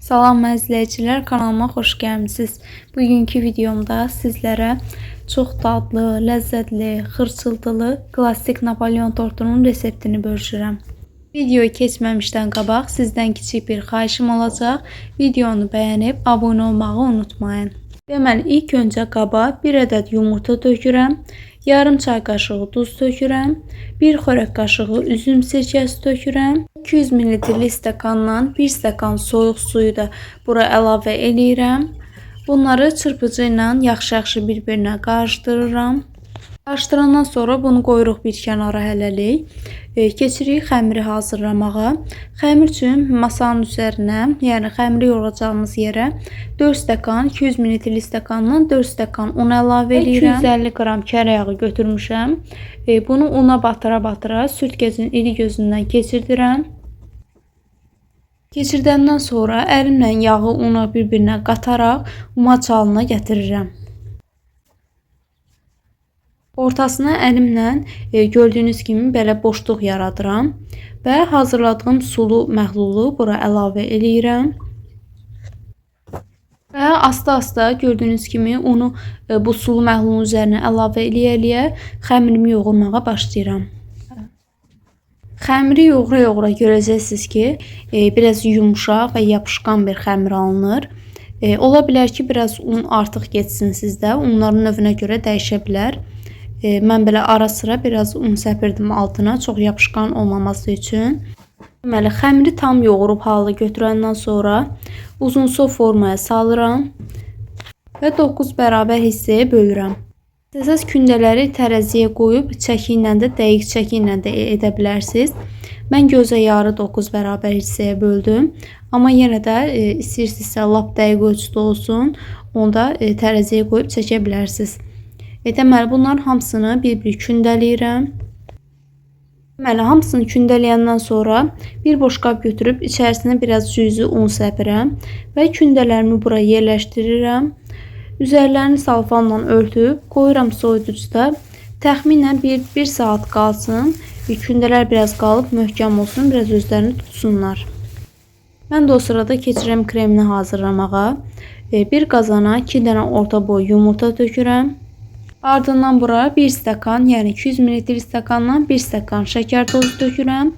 Salam izləyicilər, kanalıma xoş gəlmisiniz. Bugünkü videomda sizlərə çox dadlı, ləzzətli, xırçıltılı klassik Napolyon tortunun reseptini bölüşürəm. Videoyu keçməmişdən qabaq sizdən kiçik bir xahişim olacaq. Videonu bəyənib abunə olmağı unutmayın. Deməli, ilk öncə qaba 1 ədəd yumurta tökürəm, yarım çay qaşığı duz tökürəm, 1 xörək qaşığı üzüm sirkəsi tökürəm, 200 ml stəkandan 1 stəkan soyuq suyu da bura əlavə eləyirəm. Bunları çırpıcı ilə yaxşı-yaxşı bir-birinə qarışdırıram. Qarışdırandan sonra bunu qoyuruq bir kənara hələlik. Keçirik xəmiri hazırlamağa. Xəmir üçün masanın üzərinə, yəni xəmiri yoğuracağımız yerə 4 stəkan, 200 ml stəkandan 4 stəkan un əlavə eləyirəm. 250 qram kərə yağı götürmüşəm. Bunu una batıra-batıra sürtkəcin iri gözündən keçirdirəm. Keçirdəndən sonra əlimlə yağı unu bir-birinə qataraq umaç halına gətirirəm. Ortasına əlimlə gördüyünüz kimi belə boşluq yaradıram və hazırladığım sulu məhlulu bura əlavə eləyirəm. Və asta-asta gördüyünüz kimi unu bu sulu məhlulun üzərinə əlavə eləyə-eləyə xəmirimi yoğurmağa başlayıram. Xəmiri yoğura-yoğura görəcəksiniz ki, biraz yumşaq və yapışqan bir xəmir alınır. Ola bilər ki, biraz un artıq getsin sizdə. Unların növünə görə dəyişə bilər. Mən belə ara sıra biraz un səpirdim altına, çox yapışqan olmaması üçün. Deməli, xəmiri tam yoğurub hala götürəndən sonra uzunsov formaya salıram və 9 bərabər hissəyə bölürəm. İstəsəz kündələri tərəziyə qoyub çəki ilə də, dəqiq çəki ilə də edə bilərsiniz. Mən gözə yarı 9 bərabər hissəyə böldüm. Amma yenə də istəyirsinizsə lap dəqiq ölçüdə olsun, onda tərəziyə qoyub çəkə bilərsiniz. Deməli, bunların hamısını bir-bir kündələyirəm. Deməli, hamısını kündələyəndən sonra bir boş qab götürüb içərisinə biraz cüzi un səpirəm və kündələrimi bura yerləşdirirəm. Üzərlərini salfanla örtüb qoyuram soyuducuda. Təxminən bir saat qalsın. Kündələr biraz qalıb möhkəm olsun, biraz özlərini tutsunlar. Mən də o sırada keçirəm kremini hazırlamağa. Bir qazana 2 dənə orta boy yumurta tökürəm. Ardından bura 1 stəkan, yəni 200 ml stəkandan 1 stəkan şəkər tozu tökürəm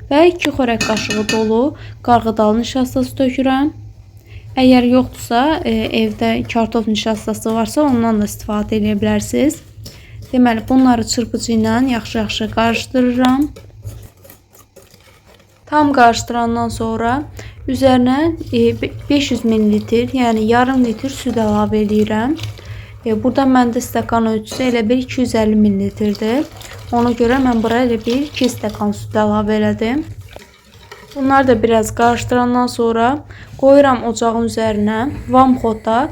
və 2 xörək qaşığı dolu qarğıdalı nişastası tökürəm. Əgər yoxdursa, evdə kartof nişastası varsa, ondan da istifadə edə bilərsiniz. Deməli, bunları çırpıcı ilə yaxşı-yaxşı qarışdırıram. Tam qarışdırandan sonra üzərinə 500 ml, yəni yarım litr süd əlavə eləyirəm. Burada məndə stəkan ölçüsü elə bir 250 ml-dir. Ona görə mən bura elə bir 2 stəkan süd əlavə elədim. Bunları da biraz qarışdırandan sonra qoyuram ocağın üzərinə. Vamxodda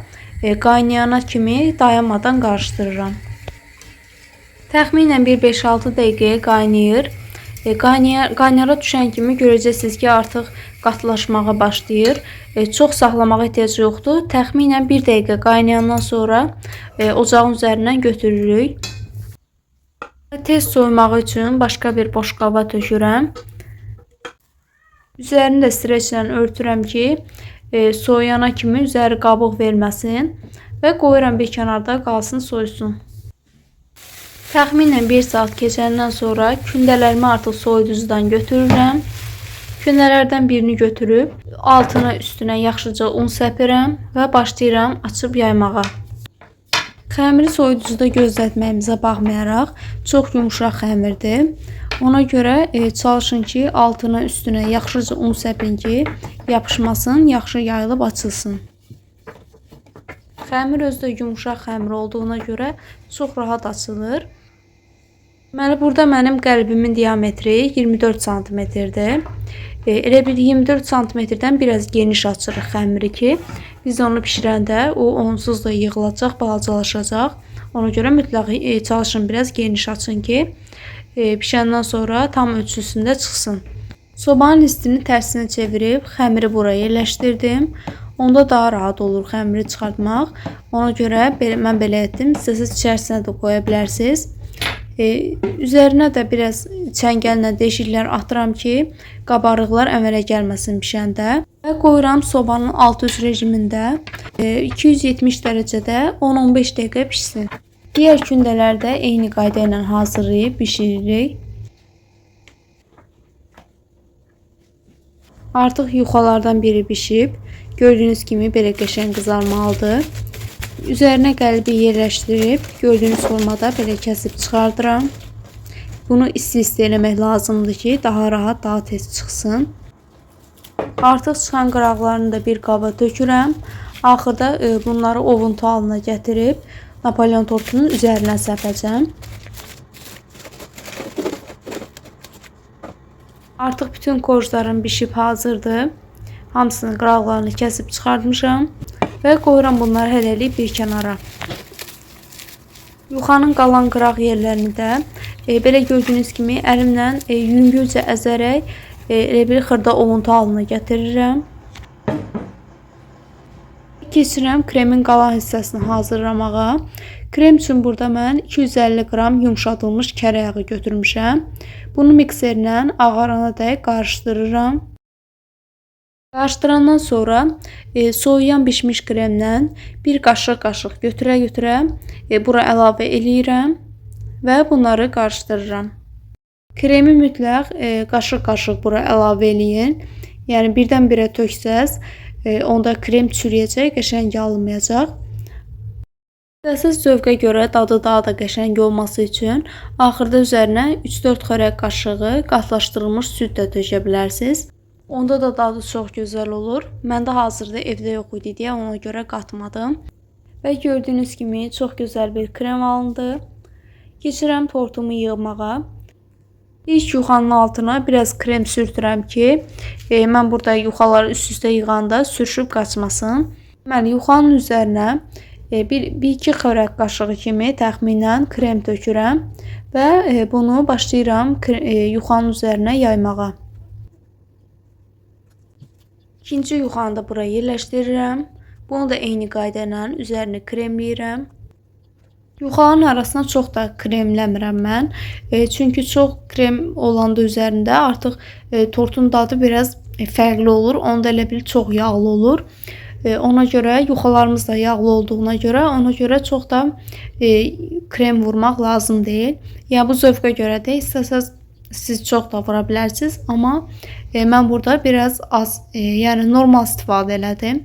qaynayana kimi dayanmadan qarışdırıram. Təxminən bir 5-6 dəqiqəyə qaynayır. Qaynara düşən kimi görəcəksiniz ki, artıq qatılaşmağa başlayır. Çox saxlamağa ehtiyac yoxdur. Təxminən 1 dəqiqə qaynayandan sonra ocağın üzərindən götürürük. Tez soyumağı üçün başqa bir boş qaba tökürəm. Üzərini də streçlə örtürəm ki, soyuyana kimi üzəri qabıq verməsin və qoyuram bir kənarda qalsın, soyusun. Təxminən 1 saat keçəndən sonra kündələrimi artıq soyuducudan götürürəm. Kündələrdən birini götürüb altına üstünə yaxşıca un səpirəm və başlayıram açıb yaymağa. Xəmiri soyuducuda gözlətməyimizə baxmayaraq çox yumşaq xəmirdir. Ona görə çalışın ki, altına üstünə yaxşıca un səpin ki, yapışmasın, yaxşı yayılıb açılsın. Xəmir özü də yumşaq xəmir olduğuna görə çox rahat açılır. Deməli, burada mənim qəlbimin diametri 24 santimetrdir. Elə bir 24 santimetrdən biraz geniş açırıq xəmiri ki, biz onu pişirəndə o onsuz da yığılacaq, balacalaşacaq. Ona görə mütləq çalışın biraz geniş açın ki, pişəndən sonra tam ölçüsündə çıxsın. Sobanın listini tərsinə çevirib xəmiri bura yerləşdirdim. Onda daha rahat olur xəmiri çıxartmaq. Ona görə mən belə etdim. İstəsəz içərisinə də qoya bilərsiniz. Üzərinə də biraz çəngəllə deşiklər atıram ki, qabarıqlar əmələ gəlməsin bişəndə. Və qoyuram sobanın alt-üst rejimində 270 dərəcədə 10-15 dəqiqə pişsin. Digər kündələri də eyni qayda ilə hazırlayıb bişiririk. Artıq yuxalardan biri bişib. Gördüyünüz kimi belə qəşəng qızarmalıdır. Üzərinə qəlbi yerləşdirib gördüyünüz formada belə kəsib çıxardıram. Bunu isti-isti eləmək lazımdır ki, daha rahat, daha tez çıxsın. Artıq çıxan qıraqlarını da bir qaba tökürəm. Axırda bunları ovuntu halına gətirib Napolyon tortunun üzərinə səpəcəm. Artıq bütün korjlarım bişib hazırdır. Hamısının qıraqlarını kəsib çıxartmışam və qoyuram bunları hələlik bir kənara. Yuxanın qalan qıraq yerlərini də belə gördüyünüz kimi əlimlə yüngülcə əzərək elə bir xırda ovuntu halına gətirirəm. Keçirəm kremin qalan hissəsini hazırlamağa. Krem üçün burada mən 250 qram yumşadılmış kərə yağı götürmüşəm. Bunu mikserlə ağarana dək qarışdırıram. Qarışdırandan sonra soyuyan bişmiş kremdən bir qaşıq götürə-götürə bura əlavə eləyirəm və bunları qarışdırıram. Kremi mütləq qaşıq-qaşıq bura əlavə eləyin. Yəni birdən-birə töksəz, onda krem çürüyəcək, qəşəng alınmayacaq. İstəsəz zövqə görə dadı daha da qəşəng olması üçün axırda üzərinə 3-4 xörək qaşığı qatlaşdırılmış süd də tökə bilərsiniz. Onda da dadı çox gözəl olur. Məndə hazırda evdə yox idi deyə ona görə qatmadım. Və gördüyünüz kimi çox gözəl bir krem alındı. Keçirəm tortumu yığmağa. İlk yuxanın altına biraz krem sürtürəm ki, mən burada yuxaları üst-üstə yığanda sürüşüb qaçmasın. Deməli, yuxanın üzərinə bir iki xörək qaşığı kimi təxminən krem tökürəm və bunu başlayıram yuxanın üzərinə yaymağa. İkinci yuxanı da bura yerləşdirirəm. Bunu da eyni qayda ilə üzərini kremləyirəm. Yuxanın arasına çox da kremləmirəm mən. Çünki çox krem olanda üzərində artıq tortun dadı biraz fərqli olur. Onda elə bil çox yağlı olur. Ona görə yuxalarımız da yağlı olduğuna görə ona görə çox da krem vurmaq lazım deyil. Yəni bu zövqə görə də istəsəz siz çox da vura bilərsiniz, amma mən burada biraz az, yəni normal istifadə elədim.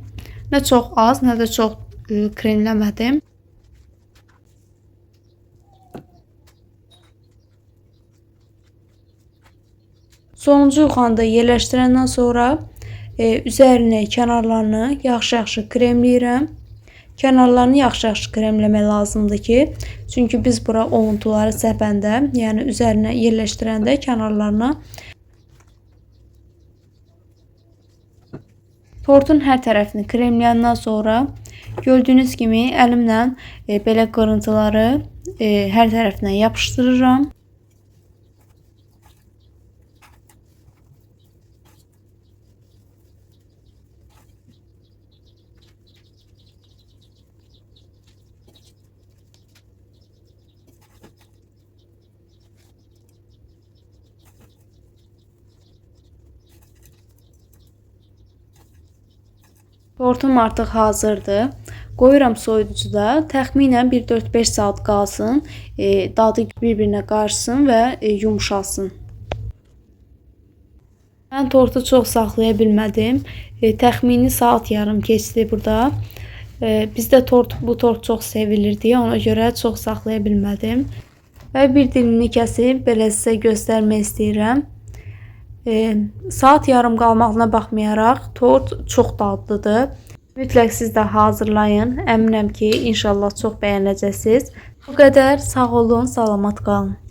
Nə çox az, nə də çox kremləmədim. Sonuncu yuxanı da yerləşdirəndən sonra üzərini, kənarlarını yaxşı-yaxşı kremləyirəm. Kənarlarını yaxşı-yaxşı kremləmək lazımdır ki, çünki biz bura ovuntuları səpəndə, yəni üzərinə yerləşdirəndə kənarlarına tortun hər tərəfini kremləyəndən sonra gördüyünüz kimi əlimlə belə qırıntıları hər tərəfinə yapışdırıram. Tortum artıq hazırdır. Qoyuram soyuducuda. Təxminən bir 4-5 saat qalsın. Dadı bir-birinə qarışsın və yumşalsın. Mən tortu çox saxlaya bilmədim. Təxmini saat yarım keçdi burada. Bizdə bu tort çox sevilir deyə ona görə çox saxlaya bilmədim. Və bir dilimini kəsib belə sizə göstərmək istəyirəm. Saat yarım qalmağına baxmayaraq tort çox dadlıdır. Mütləq siz də hazırlayın. Əminəm ki, inşallah çox bəyənəcəksiniz. Bu qədər. Sağ olun, salamat qalın.